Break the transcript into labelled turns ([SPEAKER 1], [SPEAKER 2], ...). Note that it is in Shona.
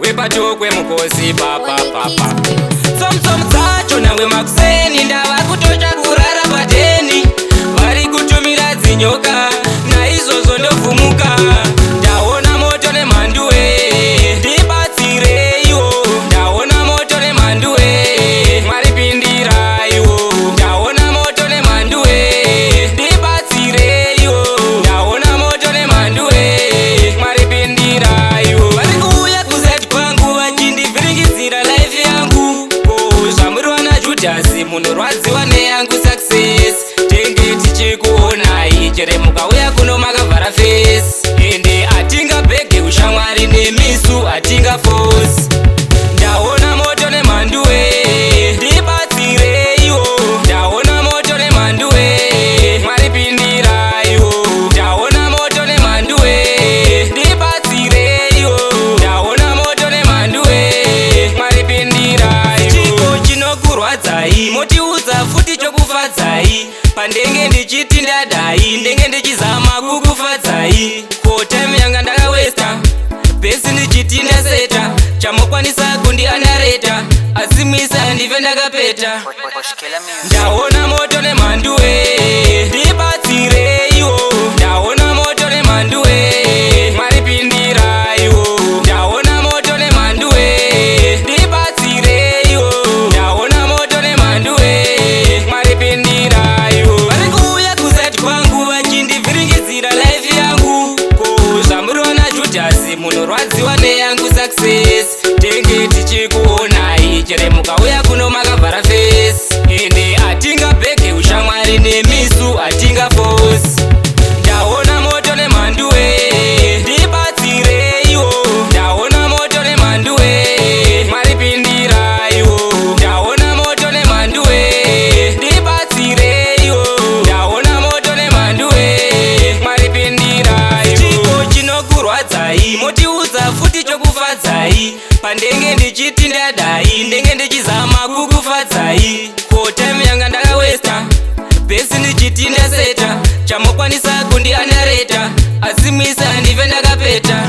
[SPEAKER 1] Wepatokwe mukosi papapapa. Tsomtsom dzacho nangwe makuseni, ndava kutocha kurara padeni. Vari kutumira dzinyoka, naizvozvo ndovhumuka. Ndaona moto nemhanduwe, ndibatsireiwo. Ndaona moto nemhanduwe, Mwari pindiraiwo. Ndaona moto nemhanduwe, ndibatsireiwo. Ndaona moto nemhanduwe, Mwari pindiraiwo. Vari kuuya kuside kwangu vachindivhiringidzira life yangu. Ko zvamuri vana Judhasi, munorwadziwa neyangu success. Tenge tichikuonai chere mukauya kuno makavhara face. Ende hatingabhege ushamwari nemisu, hatingafosi. Ndaona moto nemhanduwe, ndibatsireiwo. Ndaona moto nemhanduwe, Mwari pindiraiwo. Ndaona moto nemhanduwe, ndibatsireiwo. Ndaona moto nemhanduwe, Mwari pindiraiwo. Chiko chinokurwadzai, motiudza futi chokufadzai. Pandenge ndichiti ndadai, ndenge ndichizama kukufadzai. Ko time yanga ndakawesta bhesi, ndichiti ndaseta, chamokwanisa kundianareta, asi mwisa ndive ndakapeta.
[SPEAKER 2] Oshkela Music.
[SPEAKER 1] Ndaona moto nemhanduwe, ndibatsireiwo. Ndaona moto nemhanduwe, Mwari pindiraiwo. Ndaona moto nemhanduwe, ndibatsireiwo. Ndaona moto nemhanduwe, Mwari pindiraiwo. Vari kuuya kuside kwangu vachindivhiringidzira life yangu. Ko zvamuri vana Judhasi, munorwadziwa neyangu success. Tenge tichikuonai chere mukauya kuno makavhara face. Ende hatingabhege ushamwari nemisu, hatingafosi. Ndaona moto nemhanduwe, ndibatsireiwo. Ndaona moto nemhanduwe, Mwari pindiraiwo. Ndaona moto nemhanduwe, ndibatsireiwo. Ndaona moto nemhanduwe, Mwari pindiraiwo. Chiko chinokurwadzai, motiudza futi chokufadzai. Pandenge ndichiti ndadai, ndenge ndichizama kukufadzai. Ko time yanga ndakawesta bhesi, ndichiti ndaseta, chamokwanisa kundianareta, asi mwisa ndive ndakapeta.